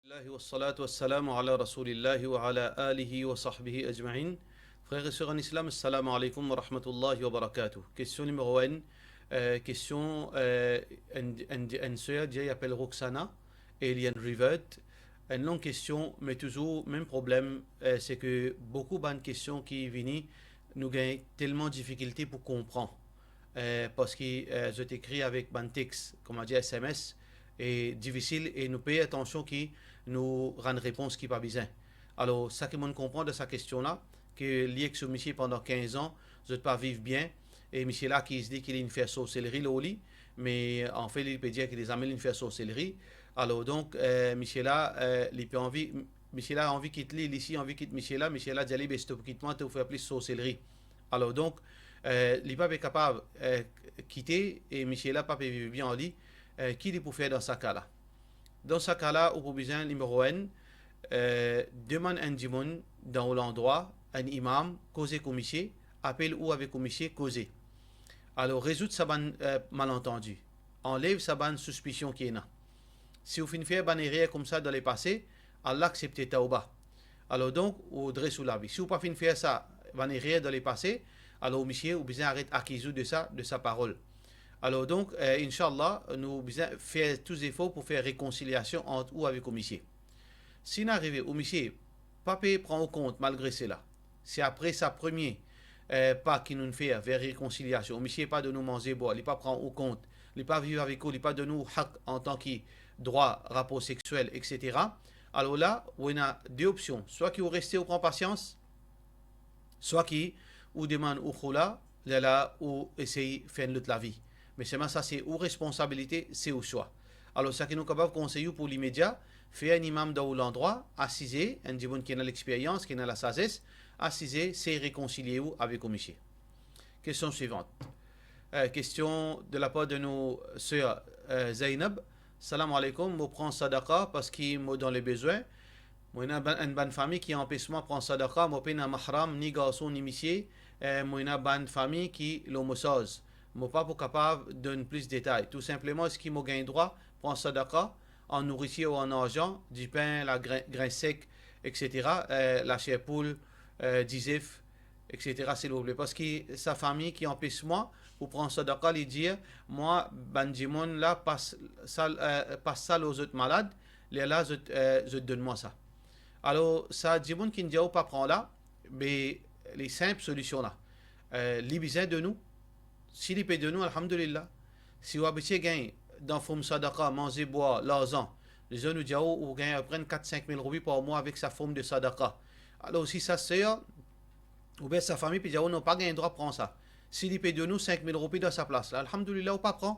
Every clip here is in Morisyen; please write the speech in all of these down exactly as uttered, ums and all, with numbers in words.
Alhamdulillah, wassalatu wassalamu ala Rasoulillah wa ala alihi wa sahbihi ajmain. Frer e ser an Islam, assalamu alaikum wa rahmatullahi wa barakatuh. Kestion nimero enn, eh, kestion, eh, enn, enn, enn ser, dir li apel Roxana, e li enn revert. Enn long kestion, me touzour mem problem, eh, se ke boukou bann kestion ki vini, nou gagn telman difikilte pou konpran. Eh, parski, eh, zot ekri avek bann text, kouma dir S M S, e difisil, e nou pey atansion ki nou rann repons ki pa bizin. Alor, sa ki mo'nn konpran dan sa kestion la, ke li ek so misie pandan kinz an, zot pa viv bien, e misie la akiz li ki li inn fer sorselri lor li, me anfet li pe dir ki li zame li inn fer sorselri. Alor donk, eh, misie la, eh, li pe anvi, misie la anvi kit li, li si anvi kit misie la, misie la dir li, "Be, si to pou kit mwa, to fer plis sorselri." Alor donk, eh, li pa pe kapav, eh, kite, e misie la pa pe viv bien ar li, eh, ki li pou fer dan sa ka la? Dan sa ka la, ou pou bizin, nimero enn, eh, demann enn dimoun dan ou landrwa, enn imam, koze ek ou misie, apel ou avek ou misie, koze. Alor, rezoud sa bann, eh, malantandi. Anlev sa bann sispision ki ena. Si ou finn fer bann erer koumsa dan lepase, al aksepte tawba. Alor donk, ou dres ou lavi. Si ou pa finn fer sa, bann erer dan lepase, alor ou misie, ou bizin aret akiz ou de sa, de sa parol. Alor donk, eh, inshallah, nou bizin fer tou zefor pou fer rekonsiliasion ant ou avek ou misie. Si inn arive ou misie pa pe pran ou kont malgre sela, si apre sa premie, eh, pa ki nou'nn fer ver rekonsiliasion, ou misie pa donn ou manze bwar, li pa pran ou kont, li pa viv avek ou, li pa donn ou hak antan ki drwa rapor sexiel, et cetera. Alor la, ou ena de opsion, swa ki ou reste, ou pran pasians, swa ki ou demann ou khoula, lerla ou esey fer enn lot lavi. Me selman sa se ou responsabilite, se ou swa. Alor, sa ki nou kapav konsey ou pou limedia, fer enn imam dan ou landrwa, asize, enn dimoun ki ena lexperyans, ki ena lasazes, asize, sey rekonsilie ou avek ou misie. Kestion swivant. Eh, kestion de lapar de nou ser, eh, Zainab. Salam alaikum, mo pran sadaqa parski mo dan lebezwin. Mo ena bann, enn bann fami ki anpes mwa pran sadaqa, mo pena mahram, ni garson, ni misie, eh, mo ena bann fami ki lor mo sarz. Mo pa pou kapav donn plis detay. Tou sinpleman, eski mo gagn drwa pran sadaqa an nouritir ou an larzan, dipin, lagrin, grin sek, et cetera, eh, laser poul, eh, dizef, et cetera, silvouple. Parski sa fami ki anpes mwa pou pran sadaqa, li dir, mwa, bann dimoun la pas sa, eh, pas sa lor zot malad, lerla zot, eh, zot donn mwa sa. Alor, sa dimoun ki'nn dir ou pa pran la, be, li sinp solision la. Eh, li bizin donn ou. Si li pe donn ou, alhamdulillah. Si ou abitie gagn dan form sadaqa, manze, bwar, larzan, dizon nou dir ou, ou gagn apre kat, sink mil roupi par mwa avek sa form de sadaqa. Alor, si sa ser oubien sa fami pe dir ou, non, pa gagn drwa pran sa. Si li pe donn ou sink mil roupi dan sa plas la, alhamdulillah, ou pa pran.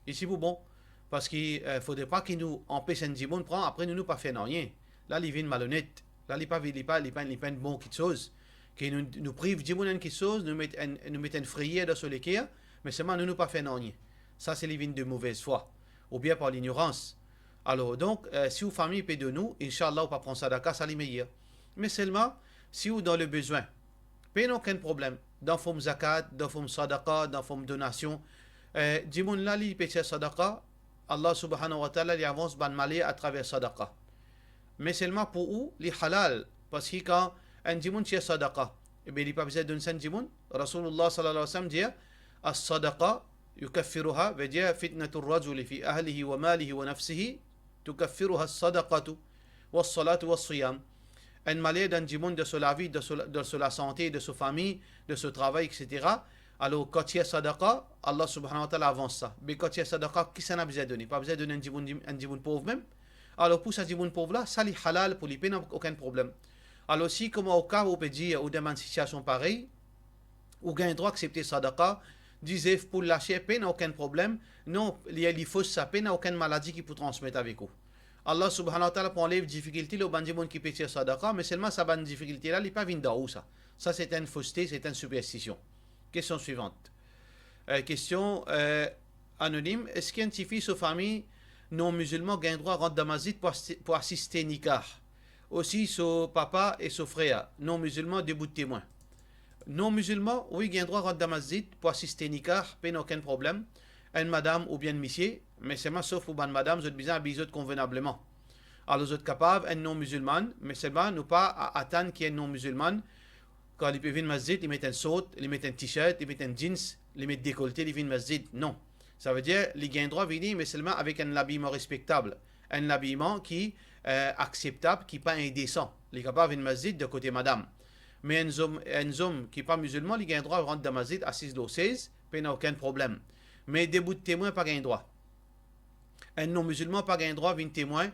Isi pou bon. Parski, eh, fodre pa ki nou anpes enn dimoun pran, apre nou, nou pa fer nanye. La, li vinn malonet. La, li pa vi-, li pa, li pa, li pa enn bon kitsoz. Ki nou, nou priv dimoun enn kitsoz, nou met enn, nou met enn frayer dan so leker, me selman nou, nou pa fer nanye. Sa, se li vinn de movez fwa, oubien par lignorans. Alor, donk, eh, si ou fami pe donn ou, inshallah, ou pa pran sadaqa, sa li meyer. Me selman, si ou dan lebezwin, pena okenn problem. Dan form zakat, dan form sadaqa, dan form donasion, eh, dimoun la, li pe tir sadaqa, Allah subhanahu wa ta'ala, li avans bann maler atraver sadaqa. Me selman pou ou, li halal, parski kan enn dimoun tir sadaqa, ebe, li pa bizin donn sa enn dimoun. Rasoulillah sallallahu alayhi wa sallam dir, "As-sadaqa yukaffiruha", vedir, "fitnatur rajuli fi ahlihi wa malihi wa nafsihi tukaffiruha as-sadaqatu, was-salatu was-siyam." Enn maler dan dimoun, dan so lavi, dan so, dan so lasante, dan so fami, dan so travay, et cetera. Alor, kan tir sadaqa, Allah subhanahu wa ta'ala avans sa. Be kan tir sadaqa, kisannla bizin done? Pa bizin donn enn dimoun, enn dimoun pov mem. Alor, pou sa dimoun pov la, sa li halal pou li, pena okenn problem. Alor, si kouma oka ou pe dir, ou dan bann sitiasion parey, ou gagn drwa aksepte sadaqa, dizef, poul, laser, pena okenn problem. Non, li, li fos sa, pena okenn maladi ki pou transmet avek ou. Allah subhanahu wa ta'ala pou anlev difikilte lor bann dimoun ki pe tir sadaqa, me selman sa bann difikilte la, li pa vinn dan ou sa. Sa se enn foste, se enn siperstision. Kestion swivant. Eh, kestion, eh, anonim, eski enn tifi so fami non mizilman gagn drwa rant dan masjid pou asiste, pou asiste nikah? Osi so papa e so frer non mizilman debout temwin. Non mizilman, wi, gagn drwa rant dan masjid pou asiste nikah, pena okenn problem. Enn madam oubien enn misie, me selman sof pou bann madam, zot bizin abiy zot konvenableman. Alor zot kapav enn non-mizilman, me selman nou pa a-, atann ki enn non-mizilman, kan li pe vinn masjid, li met enn sort, li met enn t-shirt, li met enn jeans, li met dekolte, li vinn masjid. Non. Savedir, li gagn drwa vini, me selman avek enn labiman respektab, enn labiman ki, eh, akseptab, ki pa indesan. Li kapav vinn masjid de kote madam. Me enn zom, enn zom ki pa mizilman, li gagn drwa rant dan masjid, asiz lor sez, pena okenn problem. Me debout temwin pa gagn drwa. Enn non-mizilman pa gagn drwa vinn temwin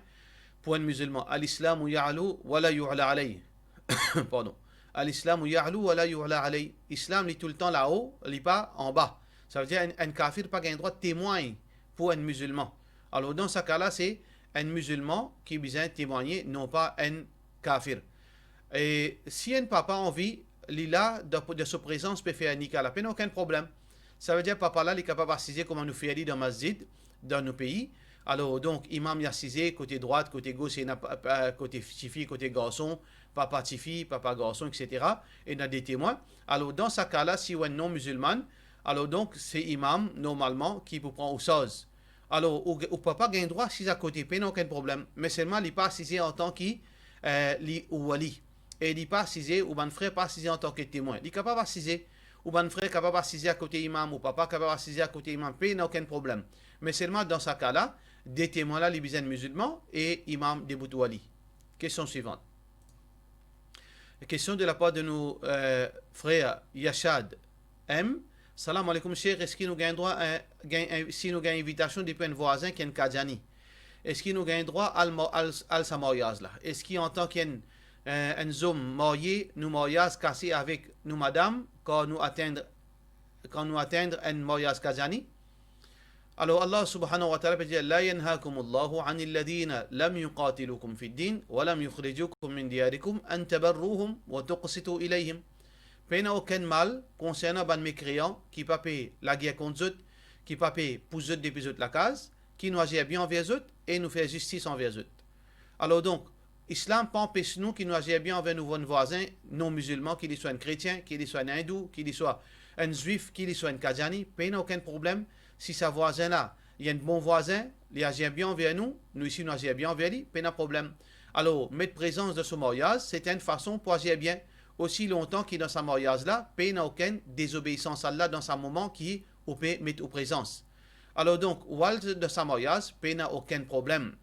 pou enn mizilman. Al-Islamu ya'lu wa la yu'la alayh. Pardon. Al-Islamu ya'lu wa la yu'la alayh. Islam, li toultan lao, li pa anba. Savedir enn, enn kafir pa gagn drwa temwagn pou enn mizilman. Alor, dan sa ka la, se enn mizilman ki bizin temwagne, non pa enn kafir. E si enn papa anvi, li la, dan, dan so prezans, pe fer nika la, pena okenn problem. Savedir papa la, li kapav asize kouma nou fer li dan masjid, dan nou pei. Alor, donk, imam li asize kote drwat, kote gos, ena pa, pa, kote tifi, kote garson, papa tifi, papa garson, et cetera. Ena de temwin. Alor, dan sa ka la, si ou enn non-mizilman, alor, donk, se imam, normalman, ki pou pran ou sarz. Alor, ou, ou papa gagn drwa asiz akote, pena okenn problem. Me selman, li pa asize antan ki, eh, li ou wali. E li pa asize, ou bann frer pa asize antan ki temwin. Li kapav asize, ou bann frer kapav asize akote imam, ou papa kapav asize akote imam, pena okenn problem. Me selman dan sa ka la, de temwin la, li bizin mizilman e imam debout wali. Kestion swivan. Kestion de lapar de nou, eh, frer Yashad M. Salam aleykoum, Sheikh. Eski nou gagn drwa, eh, gagn, eh, si nou gagn invitasion depi enn vwazin ki enn Kadjani, eski nou gagn drwa al ma-, al, al sa maryaz la? Eski antan ki enn, eh, enn zom marye, nou maryaz kase avek nou madam, kan nou atenn, kan nou atenn enn maryaz Kadjani? Alor, Allah subhanahu wa ta'ala pe dir, "La yanhakumullahu anil ladhina lam yuqatilukum fid din wa lam yukhrijukum min diyarikum an tabarruhum wa tuqsitu ilayhim." Pena okenn mal konsernan bann mekreyan ki pa pe lager kont zot, ki pa pe pous zot depi zot lakaz, ki nou azir bien anver zot e nou fer zistis anver zot. Alor donk, Islam pa anpes nou ki nou azir bien anver nou bann vwazin non-mizilman, ki li swa enn kretien, ki li swa enn indou, ki li swa enn zwif, ki li swa enn Kadjani, pena okenn problem. Si sa vwazin la, li enn bon vwazin, li azir bien anver nou, nou isi nou azir bien anver li, pena problem. Alor, met prezans dan so maryaz, se enn fason pou azir bien. Osi lontan ki dan sa maryaz la, pena okenn dezobeisans Allah dan sa moman ki ou pe met ou prezans. Alor donk, ou al dan sa maryaz, pena okenn problem.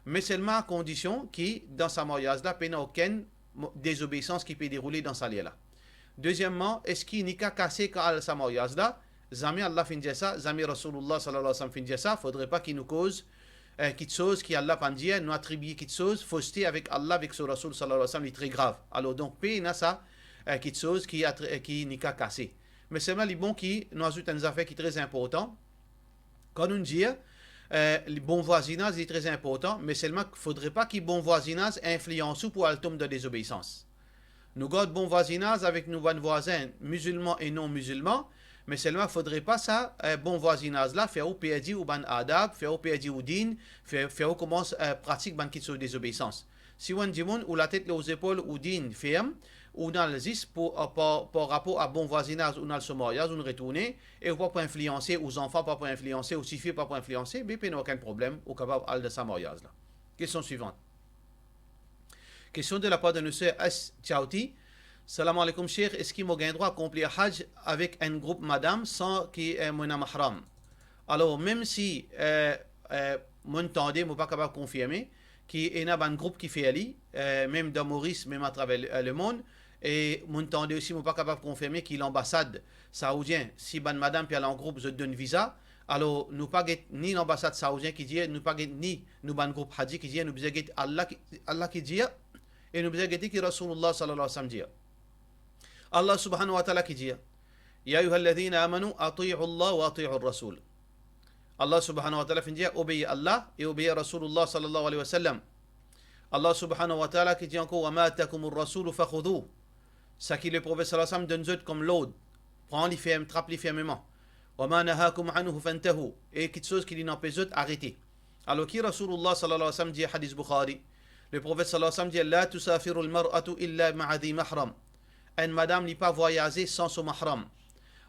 Me selman a kondision ki dan sa maryaz la, pena okenn mo-, dezobeisans ki pe deroule dan sa ler la. Dezieman, eski nika kase kan al sa maryaz la? Zame Allah finn dir sa, zame Rasoulullah sallallahu alayhi wa sallam finn dir sa, fodre pa ki nou koz, eh, kitsoz ki Allah pann dir, nou atribie kitsoz, foste avek Allah, avek so Rasoul sallallahu alayhi wa sallam, li tre grav. Alor donk, pena sa, eh, kitsoz ki atre-, eh, ki nika kase. Me selman li bon ki nou azout enn zafer ki tre inportan. Kan nou dir, eh, li bon vwazinaz, li tre inportan, me selman fodre pa ki bon vwazinaz inflians ou pou al tom dan dezobeisans. Nou gard bon vwazinaz avek nou bann vwazin mizilman e non-mizilman, me selman fodre pa sa, eh, bon vwazinaz la fer ou perdi ou bann adab, fer ou perdi ou din, fer, fer ou koumans, eh, pratik bann kitsoz dezobeisans. Si ou enn dimoun, ou latet lor zepol, ou din, ferm, ou'nn al zis pou, eh, par, par rapor a bon vwazinaz, ou'nn al so maryaz, ou'nn retourne, e ou pa pou inflianse, ou zanfan pa pou inflianse, ou tifi pa pou inflianse, be pena okenn problem, ou kapav al dan sa maryaz la. Kestion swivan. Kestion de lapar de nou ser S Chauti. Salam aleykoum, Sheikh. Eski mo gagn drwa akonpli Hajj avek enn group madam san ki, eh, mo ena mahram? Alor, mem si, eh, eh, mo'nn tande, mo pa kapav konfirme, ki ena bann group ki fer li, eh, mem dan Moris, mem atraver le, eh, lemond, e mo'nn tande osi, mo pa kapav konfirme ki lanbasad saoudien, si bann madam pe al an group, zot donn viza, alor nou pa get ni lanbasad saoudien ki dir, nou pa get ni nou bann group Haji ki dir, nou bizin get Allah ki, Allah ki dir, e nou bizin gete ki Rasoulullah sallallahu alayhi wa sallam dir. Allah subhanahu wa ta'ala ki dir, "Ya ayyuhalladhina amanu, ati'u Allah wa ati'u ar-rasul." Allah subhanahu wa ta'ala finn dir, "Obeir Allah e obeir Rasoulullah sallallahu alayhi wa sallam." Allah subhanahu wa ta'ala ki dir ankor, "Wa ma atakumur rasulu fakhudhuh." Saki Leprofet sallallahu alayhi wa sallam donn zot kom lord, pran li ferm, trap li fermeman. "Wa ma nahakum anhu fantahu." E kitsoz ki linn anpes zot, arete. Alor ki Rasoulullah sallallahu alayhi wa sallam dir, hadis Bukhari, Leprofet sallallahu alayhi wa sallam dir, "La tusafiru al-mar'atu illa ma'a dhi mahram." Enn madam, li pa vwayaze san so mahram.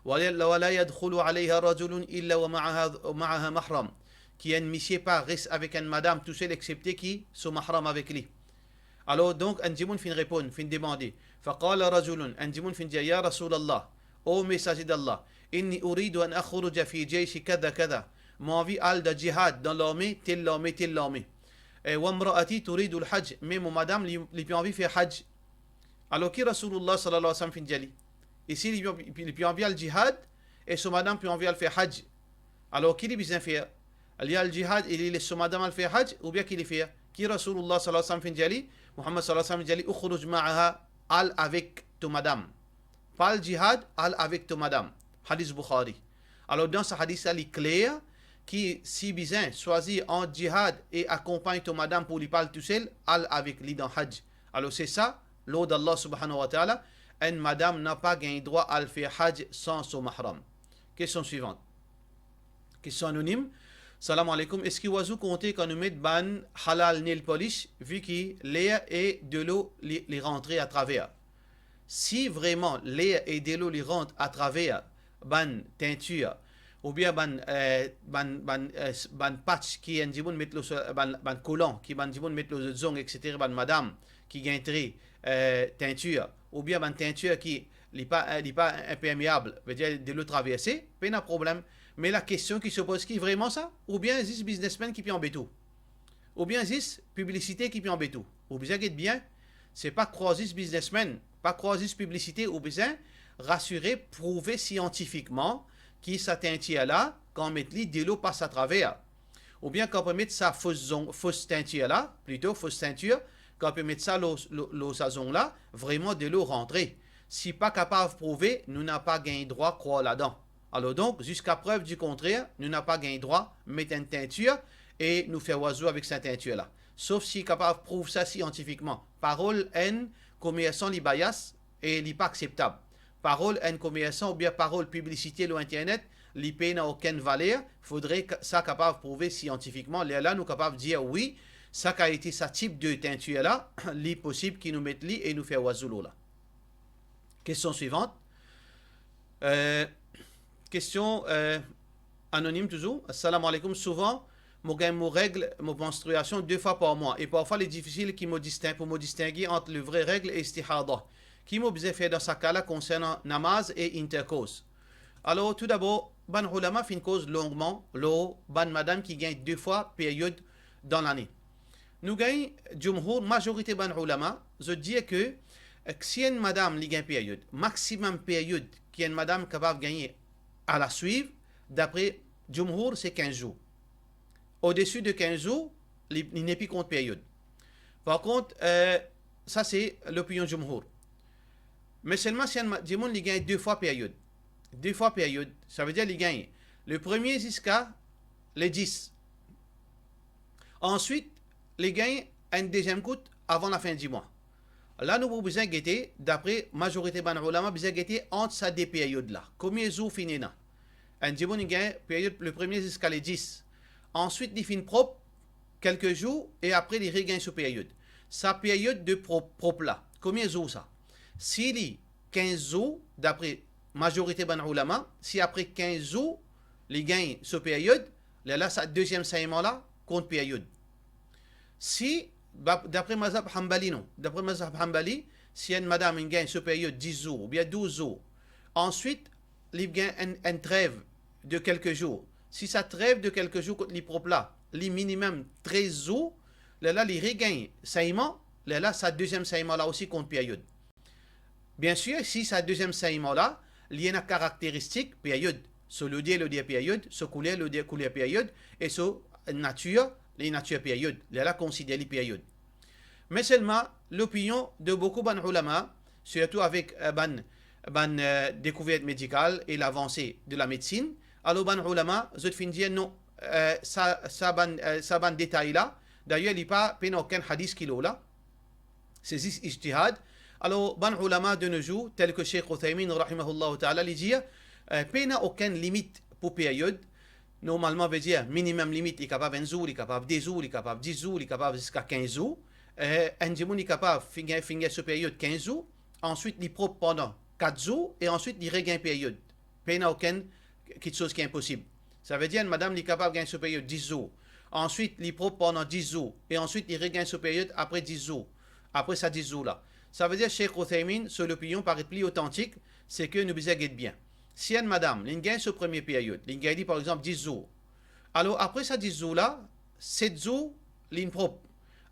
"Wa la, wa la yadkhulu alayha rajulun illa wa ma'aha, ma'aha mahram." ki enn misie pa res avek enn madam tousel exepte ki so mahram avek li. Alor, donk, enn dimoun finn reponn, finn demande. Faqala rajulun, enn dimoun finn dir, "Ya Rasulallah, o Mesaze d'Allah, inni uridu an akhruja fi jayshi kadha kadha. Mo anvi al dan jihad, dan larme, tel larme, tel larme. E, wa imraati turidu al-hajj, me mo madam, li, li pe anvi fer hajj." Alor ki Rasoulillah sallallahu alayhi wa sallam finn dir li? Isi li, li pe anvi al jihad, e so madam pe anvi al fer hajj. Alor ki li bizin fer? Li al jihad e li les so madam al fer hajj, oubien ki li fer? Ki Rasoulillah sallallahu alayhi wa sallam finn dir li? Muhammad sallallahu alayhi wa sallam finn dir li, "Ukhruj ma'aha, al avek to madam. Pa al jihad, al avek to madam." Hadis Bukhari. Alor, dan sa hadis la, li kler ki si bizin swazir ant jihad e akonpagn to madam pou li pa al tousel, al avek li dan hajj. Alor, se sa lord Allah subhanahu wa ta'ala, enn madam napa gagn drwa al fer hajj san so mahram. Kestion swivant. Kestion anonim. Salam aleykoum. Eski wazou konte kan nou met bann halal nail polish, vi ki ler e delo li, li rantre atraver? Si vreman ler e delo li rant atraver bann teintir, oubien bann, eh, bann, bann, eh, s-, bann patch ki enn dimoun met lor so, bann, bann kolan ki bann dimoun met lor zot zong, et cetera, bann madam ki gagn tre, eh, teintir, oubien bann teintir ki li pa, eh, li pa inpermeab, vedir delo traverse, pena problem. Me lakestion ki se poz, ki vreman sa, oubien zis biznesmenn ki pe anbet ou? Oubien zis piblisite ki pe anbet ou? Ou bizin get bien, se pa krwar zis biznesmenn, pa krwar zis piblisite, ou bizin rasire, prouve siantifikman ki sa teintir la, kan met li, delo pas atraver. Oubien kan pe met sa fos zong, fos teintir la, plito fos teintir, kan pe met sa lor, lor, lor sa zong la, vreman delo rantre. Si pa kapav prouve, nou napa gagn drwa krwar ladan. Alor donk, ziska prev di kontrer, nou napa gagn drwa met enn teintir e nou fer wazou avek sa teintir la. Sof si kapav prouv sa siantifikman. Parol enn komersan li bias e li pa akseptab. Parol enn komersan oubien parol piblisite lor internet, li pena okenn valer, fodre ka-, sa kapav prouve siantifikman. Lerla nou kapav dir wi, sa kalite, sa tip de teintir la, li posib ki nou met li e nou fer wazou lor la. Kestion swivant. Eh, kestion, eh, anonim touzour. Assalamu alaikum. Souvan, mo gagn mo reg, mo menstriasion de fwa par mwa. E parfwa, li difisil ki mo distin-, pou mo distinge ant le vre reg e istihada. Ki mo bizin fer dan sa ka la konsernan namaz e intercourse? Alor, toudabor, bann oulama finn koz longman lor bann madam ki gagn de fwa period dan lane. Nou gagn djoumhour, mazorite bann oulama, zot dir ke, eh, si enn madam li gagn period, maximum period ki enn madam kapav gagne alaswiv, dapre djoumhour, se kinz zour. Odesi de kinz zour, li, li nepli kont period. Par kont, eh, sa se lopinion djoumhour. Me selman si enn ma-, dimoun li gagn de fwa period. De fwa period, savedir li gagn le premie ziska le dis. Answit, li gagn enn deziem kout avan lafin dimwa. La nou pou bizin gete, dapre mazorite bann oulama, bizin gete ant sa de period la. Komie zour finn ena? Enn dimoun li gagn period le premie ziska le dis. Answit, li finn prop kelke zour e apre li regagn so period. Sa period de prop, prop la, komie zour sa? Si li kinz zour, dapre mazorite bann oulama, si apre kinz zour li gagn so period, lerla sa deziem saiman la kont period. Si, ba-, dapre mazhab Hanbali, non, dapre mazhab Hanbali, si enn madam inn gagn so period dis zour oubien douz zour, answit, li gagn enn, enn trev de kelke zour. Si sa trev de kelke zour kot li prop la, li minimem trez zour, lerla li regagn saiman, lerla sa deziem saiman la osi kont period. Biensir, si sa deziem saiman la, li ena karakteristik period, so loder, loder period, so kouler, loder, kouler period, e so natir, li natir period, lerla konsider li period. Me selman, lopinion de boukou bann oulama, sirtou avek, eh, bann, bann, eh, dekouvert medikal e lavanse de lamedsin, alor bann oulama, zot finn dir non, eh, sa, sa bann, eh, sa bann detay la, dayer li pa, pena okenn hadis ki lor la, se zis ijtihad. Alor, bann oulama de nos jours, tel ke Sheikh Uthaymin, rahimahullah ta'ala, li dir, eh, pena okenn limit pou period. Normalman, vedir, minimem limit, li kapav enn zour, li kapav de zour, li kapav dis zour, li kapav ziska kinz zour. Eh, enn dimoun, li kapav finn gagn, finn gagn so period kinz zour, answit, li prop pandan kat zour, e answit, li regagn period. Pena okenn kiksoz ki inposib. Savedir enn madam li kapav gagn so period dis zour, answit li prop pandan dis zour, e answit li regagn so period apre dis zour, apre sa dis zour la. Savedir Sheikh Uthaymin, so lopinion paret pli otantik, se ke nou bizin get bien. Si enn madam, li'nn gagn so premie period, li'nn gagn li par exanp dis zour, alor apre sa dis zour la, set zour, li'nn prop.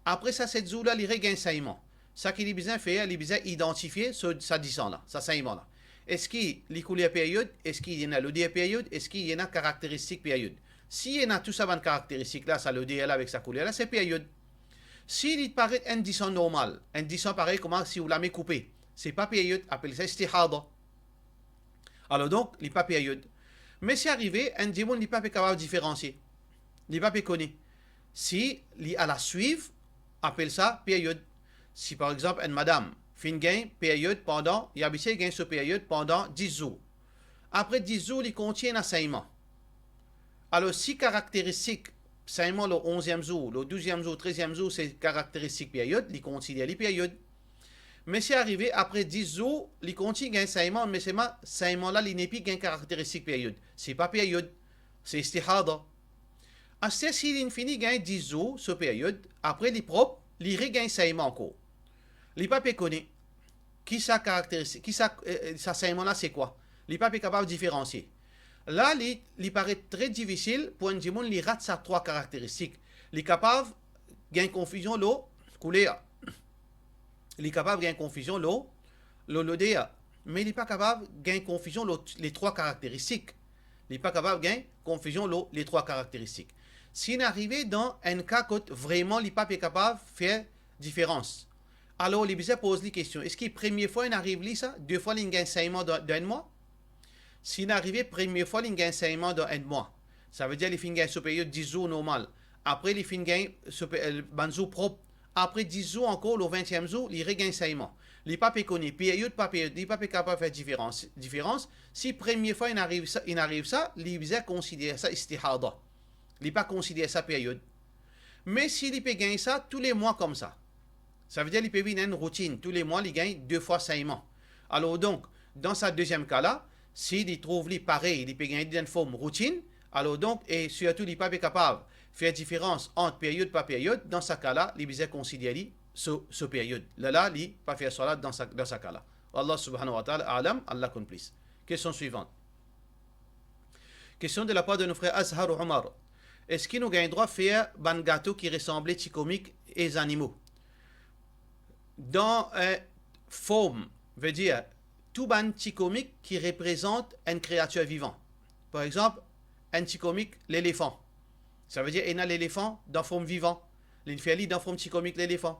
Apre sa set zour la, li regagn segnman. Sa ki li bizin fer, li bizin idantifie so, sa disan la, sa segnman la. Eski li kouler period? Eski li ena loder period? Eski li ena karakteristik period? Si li ena tou sa bann karakteristik la, sa loder la avek sa kouler la, se period. Si li paret enn disan normal, enn disan parey kouma si ou lame koupe, se pa period, apel sa istihada. Alor donk, li pa period. Me si arive, enn dimoun li pa pe kapav diferansie. Li pa pe kone. Si li al swiv, apel sa period. Si par exanp enn madam finn gagn period pandan, li abitie gagn so period pandan dis zour. Apre dis zour, li kontign ena segnman. Alor, si karakteristik segnman lor onziem zour, lor douziem zour, treziem zour, se karakteristik period, li konsider li period. Me si arive apre dis zour, li kontign gagn segnman, me selman segnman la, li nepli gagn karakteristik period. Se pa period, se istihada. Aster si li'nn fini gagn dis zour so period, apre li prop, li regagn segnman ankor. Li pa pe kone ki sa karakteristik, ki sa, eh, eh, sa segnman la se kwa. Li pa pe kapav diferansie. La, li, li paret tre difisil pou enn dimoun li rat sa trwa karakteristik. Li kapav gagn konfizion lor kouler. Li kapav gagn konfizion lor, lor loder. Me li pa kapav gagn konfizion lor le trwa karakteristik. Li pa kapav gagn konfizion lor le trwa karakteristik. Si inn arive dan enn ka kot vreman li pa pe kapav fer diferans, alor li bizin poz li kestion, eski premie fwa inn ariv li sa, de fwa li'nn gagn segnman dan, dan enn mwa? Si inn arive premie fwa li'nn gagn segnman dan enn mwa, savedir li finn gagn so period dis zour normal, apre li finn gagn so pe-, eh, bann zour prop, apre dis zour ankor, lor ventiem zour, li regagn segnman. Li pa pe kone period pa period, li pa pe kapav fer diferans, diferans. Si premie fwa inn ariv sa, inn ariv sa, li bizin konsider sa istihada. Li pa konsider sa period. Me si li pe gagn sa tou le mwa koumsa, savedir li pe vinn enn routinn, tou le mwa li gagn de fwa segnman. Alor donk, dan sa deziem ka la, si li trouv li parey, li pe gagn li dan enn form routinn, alor donk, e sirtou li pa pe kapav fer diferans ant period pa period, dan sa ka la, li bizin konsider li so, so period. Lerla, li pa fer swala dan sa, dan sa ka la. Allah subhanahu wa ta'ala a'lam, Allah konn plis. Kestion swivan. Kestion de lapar de nou frer Azhar Omar. Eski nou gagn drwa fer bann gato ki resanble tikomik e zanimo? Dan, eh, form, vedir tou bann tikomik ki reprezant enn kreatir vivan. Par exanp, enn tikomik lelefan. Savedir ena lelefan dan form vivan. Li'nn fer li dan form tikomik lelefan.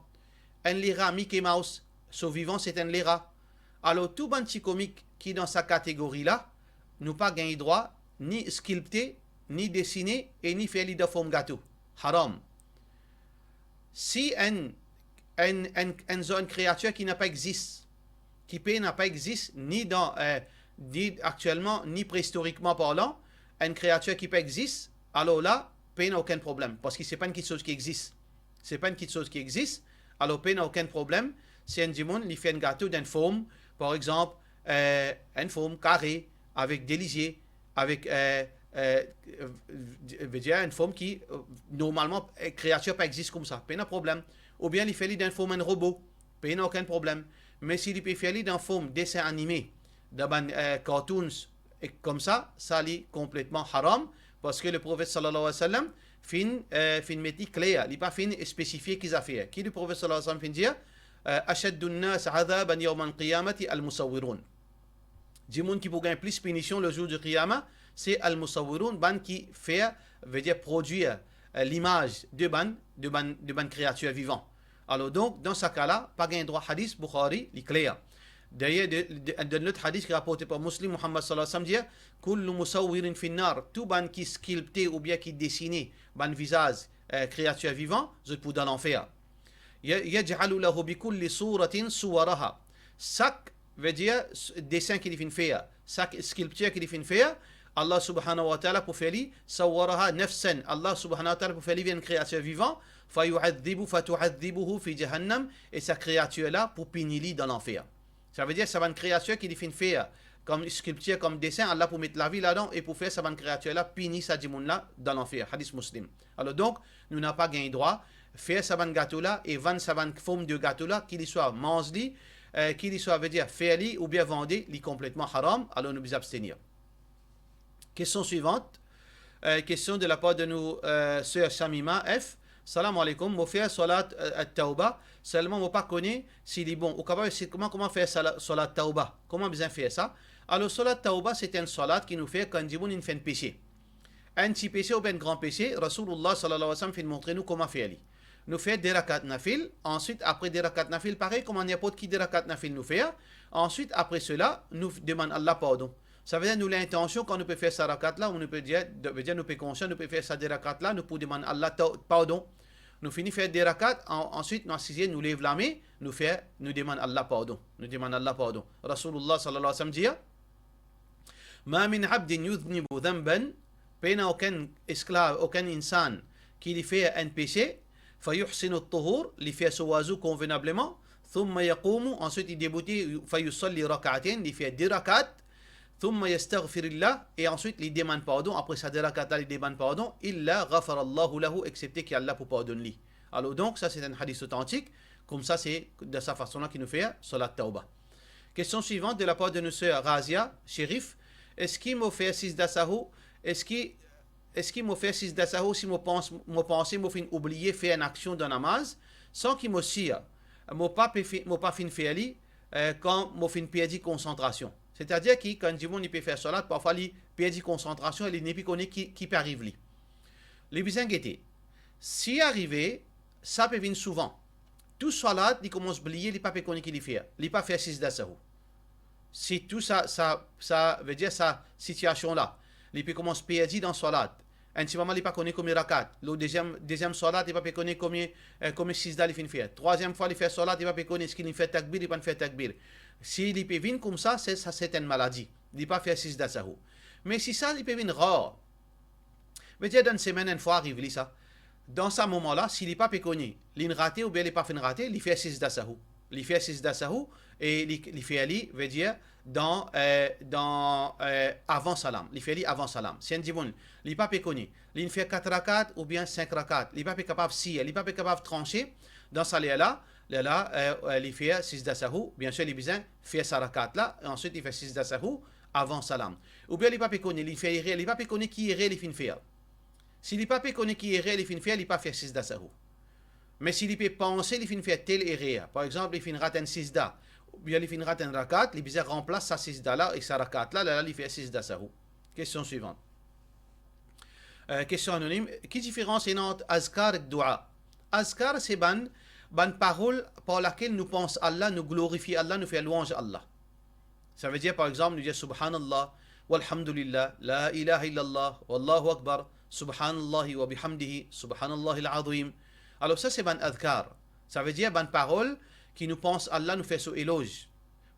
Enn lera Mickey Mouse, so vivan se enn lera. Alor, tou bann tikomik ki dan sa kategori la, nou pa gagn drwa ni skilpte, ni desine, e ni fer li dan form gato. Haram. Si enn, enn, enn, enn, enn kreatir ki napa exzis, ki pena pa exzis, ni dan, eh, ni aktielman, ni preistorikman parlan, enn kreatir ki pa exzis, alor la, pena okenn problem, parski se pa enn kiksoz ki exzis. Se pa enn kiksoz ki exzis, alor pena okenn problem si enn dimoun li fer enn gato dan enn form, par exanp, eh, enn form kare, avek de lizie, avek, eh, eh, vedir enn form ki, eh, normalman, eh, kreatir pa exzis koumsa, pena problem. Oubien li fer li dan enn form enn robo, pena okenn problem. Me si li pe fer li dan form desin anime, dan bann, eh, cartoons, e koumsa, sa li konpletman haram, parski Leprofet sallallahu alayhi wa sallam finn, eh, finn met li kler, li pa finn spesifie ki zafer. Ki Leprofet sallallahu alayhi wa sallam finn dir? Eh, "Ashaddu nnas adhaban yawmal qiyamati al-musawwirun." Dimoun ki pou gagn plis pinision le zour di Qiyama, se al-musawwirun, bann ki fer, vedir prodwir, eh, limaz de bann, de bann, de bann kreatir vivan. Alor donk, dan sa ka la, pa gagn drwa, hadis Bukhari, li kler. Dayer, de, de, dan lot hadis ki raporte par Muslim, Muhammad sallallahu alayhi wa sallam dir, "Kullu musawwirin fin nar", tou bann ki skilpte oubien ki desine bann vizaz, eh, kreatir vivan, zot pou dan lanfer. Ya-, "Yaj'alu lahu bi kulli suratin suwaraha." Sak, vedir, s-, desin ki li finn fer, sak skilptir ki li finn fer, Allah subhanahu wa ta'ala pou fer li, sawwaraha nafsan, Allah subhanahu wa ta'ala pou fer li vinn enn kreatir vivan, fa yu'adhibu, fa tu'adhibuhu fi jahannam, e sa kreatir la pou pini li dan lanfer. Savedir, sa bann kreatir ki li finn fer kom skilptir, kom desin, Allah pou met lavi ladan e pou fer sa bann kreatir la pini sa dimoun la dan lanfer. Hadis Muslim. Alor donk, nou napa gagn drwa fer sa bann gato la e vann sa bann form de gato la, ki li swa manz li, eh, ki li swa, vedir, fer li oubien vande, li konpletman haram, alor nou bizin abstenir. Kestion swivant, eh, kestion de lapar de nou, eh, ser Shamima F. Salam alaikum, mo fer salat, eh, at-tawba, selman mo pa kone si li bon. Ou kapav explike mwa kouma fer sala-, salat tawba? Kouma bizin fer sa? Alor, salat tawba, se enn salat ki nou fer kan dimoun inn fer enn pese. Enn ti pese oubien enn gran pese, Rasoulullah sallallahu alayhi wa sallam finn montre nou kouma fer li. Nou fer de rakat nafil, answit apre de rakat nafil, parey kouma ninport ki de rakat nafil nou fer, answit apre sela, nou demann Allah pardon. Savedir nou lintansion kan nou pe fer sa rakat la, ou nou pe dir, vedir nou pe konsian, nou pe fer sa de rakat la, nou pou demann Allah ta-, pardon. Nou fini fer de rakat, an-, answit nou asize, nou lev lame, nou fer, nou demann Allah pardon. Nou demann Allah pardon. Rasoulullah sallallahu alayhi wa sallam dir, "Ma min abdin yudhnibu dhanban", pena okenn esklav, okenn insan ki li fer enn pese, "fa yuhsinu at-tuhur", li fer so wazou konvenableman, "thumma yaqumu", answit li debout, "fa yusalli rak'atayn", li fer de rakat, "thumma yastaghfirullah", e answit li demann pardon, apre sa de rakat la, li demann pardon, "illa ghafarallahu lahu", exsepte ki Allah pou pardonn li. Alor donk, sa se enn hadis otantik, koumsa se dan sa fason la ki nou fer salat tawba. Kestion swivant de lapar de nou ser Razia Sherif, eski mo fer sizda sahou, eski, eski mo fer sizda sahou si mo pans, mo panse mo finn oubliye fer enn aksion dan namaz, san ki mo sir, mo pa pe fi-, mo pa finn fer li, eh, kan mo finn perdi konsantrasion. Setadir ki kan dimoun li pe fer salat, parfwa li perdi konsantrasion e li nepli kone ki, ki pe ariv li. Li bizin gete. Si arive, sa pe vinn souvan. Tou salat, li koumans bliye, li pa pe kone ki li fer. Li pa fer sizda sahou. Si tou sa, sa, sa, vedir sa sitiasion la, li pe koumans perdi dan salat. Enn ti moman, li pa kone konbien rakat. Lor deziem, deziem salat, li pa pe kone konbien, eh, konbien sizda li finn fer. Trwaziem fwa li fer salat, li pa pe kone eski li fer takbir, li pa fer takbir. Si li pe vinn koumsa, se, sa se enn maladi. Li pa fer sizda sahou. Me si sa, li pe vinn rar, vedir dan enn semenn, enn fwa ariv li sa. Dan sa moman la, si li pa pe kone, linn rate oubien li pa finn rate, li fer sizda sahou. Li fer sizda sahou e li, li fer li, vedir, dan, eh, dan, eh, avan salam. Li fer li avan salam. Si enn dimoun, li pa pe kone, linn fer kat rakat oubien sink rakat, li pa pe kapav sir, li pa pe kapav transe, dan sa ler la, ler la, eh, eh, li fer sizda sahou, biensir li bizin fer sa rakat la, e answit li fer sizda sahou avan salam. Oubien li pa pe kone, li fer erer, li pa pe kone ki erer li finn fer. Si li pa pe kone ki erer li finn fer, li pa fer sizda sahou. Me si li pe panse li finn fer tel erer, par exanp, li finn rat enn sizda, oubien li finn rat enn rakat, li bizin ranplas sa sizda la ek sa rakat la, lerla li fer sizda sahou. Kestion swivant. Eh, kestion anonim, ki diferans ena ant azkar ek doua? Azkar se bann, bann parol par lakel nou pans Allah, nou glorifie Allah, nou fer lwanz Allah. Savedir, par exanp, nou dir Subhanallah, walhamdulillah, la ilaha illallah, wallahu akbar, Subhanallahi wa bihamdihi, Subhanallahil azim. Alor sa se bann azkar. Savedir bann parol ki nou pans Allah, nou fer so eloz.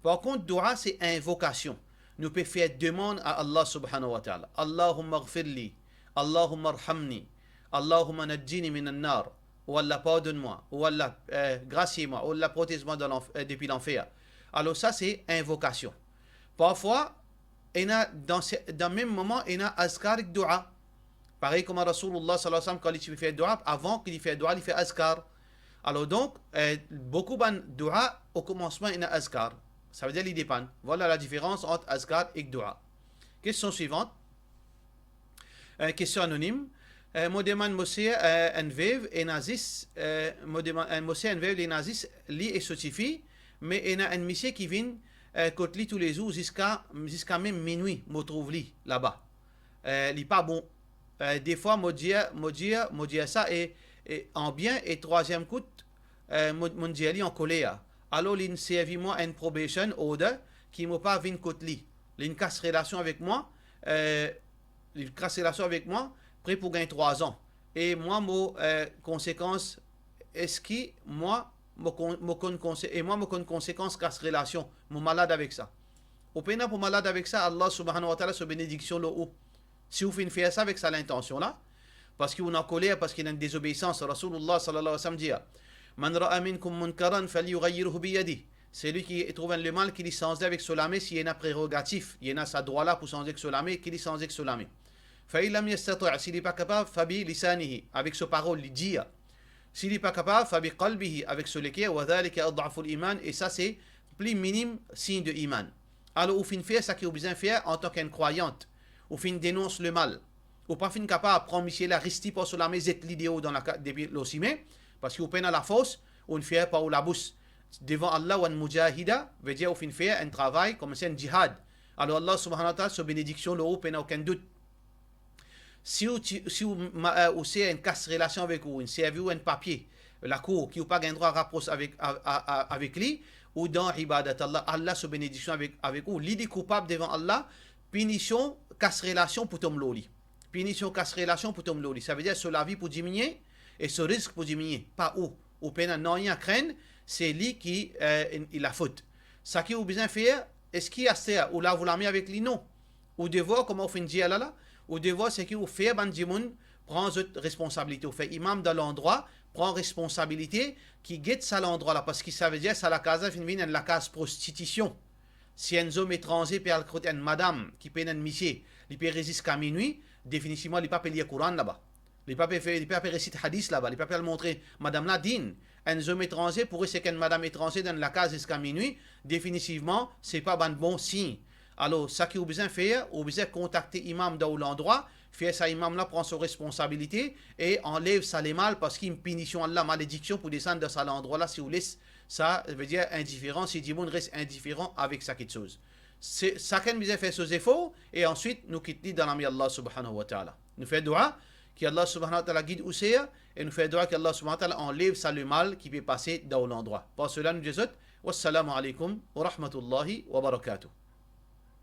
Par kont, doua se invokasion. Nou pe fer demann a Allah subhanahu wa ta'ala. Allahumma ighfirli, Allahumma arhamni, Allahumma najjini minan nar. O Allah, pardonn mwa. O Allah, eh, grasie mwa. O Allah, protez mwa dan lanf-, eh, depi lanfer. Alor sa se invokasion. Parfwa, ena dan se, dan mem moman, ena azkar ek doua. Parey kouma Rasoulullah sallallahu alayhi wa sallam, kan li ti pe fer doua, avan ki li fer doua, li fer azkar. Alor donk, eh, boukou bann doua, o koumansman ena azkar. Savedir li depann. Vwala la diferans ant azkar ek doua. Kestion swivant. Eh, kestion anonim. Eh, mo demann mo ser, eh, enn vev, ena zis, eh, mo demann, eh, mo ser enn vev, li ena zis li e so tifi, me ena enn misie ki vinn, eh, kot li toulezour ziska, ziska mem minwi, mo trouv li laba. Eh, li pa bon. Eh, defwa mo dir, mo dir, mo dir sa e, e an bien, e trwaziem kout, eh, mo, mo dir li an koler. Alor linn servi mwa enn probation order ki mo pa vinn kot li. Linn kas relasion avek mwa, eh, li kas relasion avek mwa, pre pou gagn trwa zan. E mwa mo, eh, konsekans, eski mwa mo konn, mo konn konse-, e mwa mo konn konsekans kas relasion, mo malad avek sa. Ou pena pou malad avek sa, Allah subhanahu wa ta'ala so benediksion lor ou. Si ou finn fer sa avek sa lintansion la, parski ou ena koler, parski ena dezobeisans, Rasoulullah sallallahu alayhi wa sallam dir, "Man ra'a minkum munkaran falyughayyirhu biyadih." Selwi ki trouv enn lemal, ki li sanze avek so lame, si li ena prerogatif, li ena sa drwa la pou sanze ek so lame, ki li sanze ek so lame. Fa in lam yastati', si li pa kapav, fa bi lisanihi, avek so parol, li dir. Si li pa kapav, fa bi qalbihi, avek so leker, wa dhalika ad'aful iman, e sa se pli minim sign de iman. Alor, ou finn fer seki ou bizin fer antan ki enn krwayant. Ou finn denons lemal. Ou pa finn kapav pran misie la, ris li par so lame, zet li deor dan laka-, depi lor sime, parski ou pena lafors, ou finn fer par ou labous. Devan Allah, ou enn mujahida, vedir ou finn fer enn travay, koumsi enn jihad. Alor Allah subhanahu wa ta'ala, so benediksion lor ou, pena okenn dout. Si ou ti, si ou ma-, eh, ou se enn kas relasion avek ou, inn servi ou enn papie, lakour, ki ou pa gagn drwa rapros avek, a, a, a, avek li, ou dan ibadat Allah, Allah so benediksion avek, avek ou, li, li koupab devan Allah, pinision kas relasion pou tom lor li. Pinision kas relasion pou tom lor li. Savedir so lavi pou diminie e so risk pou diminie, pa ou. Ou pena nanye a krenn, se li ki, eh, li lafot. Seki ou bizin fer, eski aster ou lav ou lame avek li? Non. Ou devwar, kouma ou finn dir la la, ou devwar seki ou fer bann dimoun pran zot responsabilite. Ou fer imam dan landrwa, pran responsabilite, ki get sa landrwa la, parski savedir sa lakaz la finn vinn enn lakaz prostitision. Si enn zom etranze pe al kot enn madam ki pena enn misie, li pe res ziska minwi, definitivman li pa pe lir Koran laba. Li pa pe fer, li pa pe resit hadis laba, li pa pe al montre madam la din. Enn zom etranze pou res ek enn madam etranze dan enn lakaz ziska minwi, definitivman, se pa bann bon sign. Alor, seki ou bizin fer, ou bizin kontakte imam dan ou landrwa, fer sa imam la pran so responsabilite e anlev sa lemal, parski enn pinision Allah, malediksion pou desann dan sa landrwa la si ou les sa, vedir indiferan, si dimoun res indiferan avek sa kiksoz. Se, sakenn bizin fer so zefor, e answit nou kit li dan lame Allah subhanahu wa ta'ala. Nou fer dwa ki Allah subhanahu wa ta'ala gid ou ser, e nou fer dwa ki Allah subhanahu wa ta'ala anlev sa lemal ki pe pase dan ou landrwa. Par sela nou dir zot, wassalamu alaikum wa rahmatullahi wa barakatuh.